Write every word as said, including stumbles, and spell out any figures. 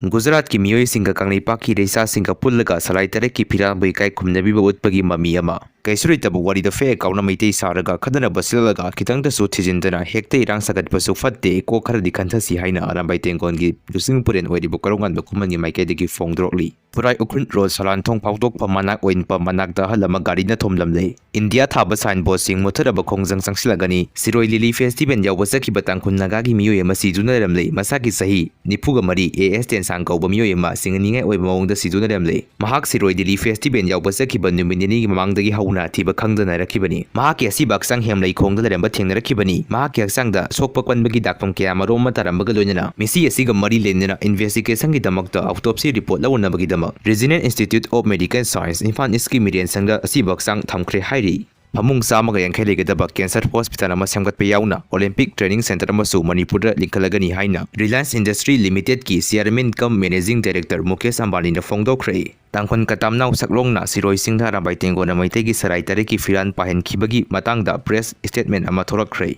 ꯒꯨꯖꯔꯥꯠꯀꯤ ꯃꯤꯑꯣꯏꯁꯤꯡꯒ ꯀꯪꯂꯩꯄꯥꯛꯀꯤ ꯏꯔꯩꯆꯥꯁꯤꯡꯒ ꯄꯨꯜꯂꯒ ꯁꯂꯥꯏ ꯇꯔꯦꯠꯀꯤ ꯐꯤꯔꯥꯟꯕꯨ ꯏꯀꯥꯏ ꯈꯨꯝꯅꯕꯤꯕ ꯎꯠꯄꯒꯤ ꯃꯃꯤ ꯑꯃ꯫ ꯀꯩꯁꯨ ꯂꯩꯇꯕ ꯋꯥꯔꯤꯗ fake account ꯃꯩꯇꯩ ꯁꯥꯔꯒ ꯈꯠꯅꯅꯕ ꯁꯤꯜꯂꯒ ꯈꯤꯇꯪꯗꯁꯨ ꯊꯤꯖꯤꯟꯗꯅ ꯍꯦꯛꯇ ꯏꯔꯥꯡ ꯁꯥꯒꯠꯄꯁꯨ ꯐꯠꯇꯦ, ꯀꯣꯛ ꯈꯔꯗꯤ ꯈꯟꯊꯁꯤ ꯍꯥꯏꯅ ꯑꯔꯥꯝꯕꯥꯏ ꯇꯦꯡꯒꯣꯟꯒꯤ ꯂꯨꯆꯤꯡ ꯄꯨꯔꯦꯟ ꯑꯣꯏꯔꯤꯕ ꯀꯣꯔꯧꯉꯥꯟꯕ ꯈꯨꯃꯟꯒꯤ ꯃꯥꯏꯀꯩꯗꯒꯤ ꯐꯣꯡꯗꯣꯔꯛꯂꯤ꯫ ꯈꯨꯔꯥꯏ ꯎꯈ꯭ꯔꯨꯜ ꯔꯣꯗ ꯁꯂꯥꯟꯊꯣꯡ ꯐꯥꯎꯗꯣꯛꯐꯝ ꯃꯅꯥꯛ ꯑꯣꯏꯅ ꯃꯅꯥꯛꯇ ꯑꯍꯜ ꯑꯃ ꯒꯥꯔꯤꯅ ꯊꯣꯝꯂꯝꯂꯦ꯫ ꯏꯟꯗꯤꯌꯥ ꯊꯥꯕ ꯁꯥꯏꯟꯕꯣꯔꯗꯁꯤꯡ ꯃꯨꯠꯊꯔꯕ ꯈꯣꯡꯖꯪ ꯆꯪꯁꯤꯜꯂꯛꯀꯅꯤ꯫ ꯁꯤꯔꯣꯏ ꯂꯤꯂꯤ ꯐꯦꯁꯇꯤꯚꯦꯜ ꯌꯥꯎꯕ ꯆꯠꯈꯤꯕ ꯇꯥꯡꯈꯨꯜ ꯅꯥꯒꯥꯒꯤ ꯃꯤꯑꯣꯏ ꯑꯃ ꯁꯤꯗꯨꯅ ꯂꯩꯔꯝꯂꯦ꯫ ꯃꯁꯥꯒꯤ ꯆꯍꯤ ꯅꯤꯐꯨꯒ ꯃꯔꯤ, ꯑꯦ ꯑꯦꯁ ꯇꯦꯟꯁꯥꯡ ꯀꯧꯕ ꯃꯤꯑꯣꯏ ꯑꯃ ꯁꯤꯡꯅꯅꯤꯡꯉꯥꯏ ꯑꯣꯏꯕ ꯃꯑꯣꯡꯗ ꯁꯤꯗꯨꯅ ꯂꯩꯔꯝꯂꯦ꯫ ꯃꯍꯥꯛ ꯁꯤꯔꯣꯏ ꯂꯤꯂꯤ ꯐꯦꯁꯇꯤꯚꯦꯜ ꯌꯥꯎꯕ ꯆꯠꯈꯤꯕ ꯅꯨꯃꯤꯠ ꯅꯤꯅꯤꯒꯤ ꯃꯃꯥꯡꯗꯒꯤ ꯍꯧꯅ ꯊꯤꯕ ꯈꯪꯗꯅꯔꯛꯈꯤꯕꯅꯤ꯫ ꯃꯍꯥꯛꯀꯤ ꯑꯁꯤꯕ ꯍꯛꯆꯥꯡ ꯍꯦꯝꯂꯩ ꯈꯣꯡꯗ ꯂꯩꯔꯝꯕ ꯊꯦꯡꯅꯔꯛꯈꯤꯕꯅꯤ꯫ ꯃꯍꯥꯛꯀꯤ ꯍꯛꯆꯥꯡꯗ ꯁꯣꯛꯄ ꯀꯟꯕꯒꯤ ꯗꯥꯛꯐꯝ ꯀꯌꯥ ꯃꯔꯨꯝ ꯑꯃ ꯇꯥꯔꯝꯕꯒ ꯂꯣꯏꯅꯅ ꯃꯤꯁꯤ ꯑꯁꯤꯒ ꯃꯔꯤ ꯂꯩꯅꯅ ꯏꯟꯚꯦꯁꯇꯤꯒꯦꯁꯟꯒꯤꯗꯃꯛꯇ ꯑꯣꯇꯣꯞꯁꯤ ꯔꯤꯄꯣꯔꯠ ꯂꯧꯅꯕꯒꯤꯗꯃꯛ Regional Institute of Medical Science Imphal ꯏꯁꯀꯤ ꯃꯤꯔꯦꯟꯁꯪꯗ ꯑꯁꯤꯕ ꯍꯛꯆꯥꯡ ꯊꯝꯈ꯭ꯔꯦ ꯍꯥꯏꯔꯤ꯫ ꯐꯃꯨꯡ ꯆꯥꯝꯃꯒ ꯌꯥꯡꯈꯩ ꯂꯩꯒꯗꯕ cancer hospital ꯑꯃ ꯁꯦꯝꯒꯠꯄ ꯌꯥꯎꯅ Olympic training center ꯑꯃꯁꯨ ꯃꯅꯤꯄꯨꯔꯗ ꯂꯤꯡꯈꯠꯂꯒꯅꯤ ꯍꯥꯏꯅ Reliance Industry Limited ꯀꯤ chairman cum managing director Mukesh ꯑꯝꯕꯥꯅꯤꯅ ꯐꯣꯡꯗꯣꯛꯈ꯭ꯔꯦ꯫ ꯇꯥꯡꯈꯨꯜ ꯀꯇꯥꯝꯅꯥꯎ ꯁꯛꯂꯣꯡꯅ ꯁꯤꯔꯣꯏ ꯆꯤꯡꯗ ꯑꯔꯥꯝꯕꯥꯏ ꯇꯦꯡꯒꯣꯟꯅ ꯃꯩꯇꯩꯒꯤ ꯁꯔꯥꯏ ꯇꯔꯦꯠꯀꯤ ꯐꯤꯔꯥꯟ ꯄꯥꯏꯍꯟꯈꯤꯕꯒꯤ ꯃꯇꯥꯡꯗ press statement ꯑꯃ ꯊꯣꯔꯛꯈ꯭ꯔꯦ꯫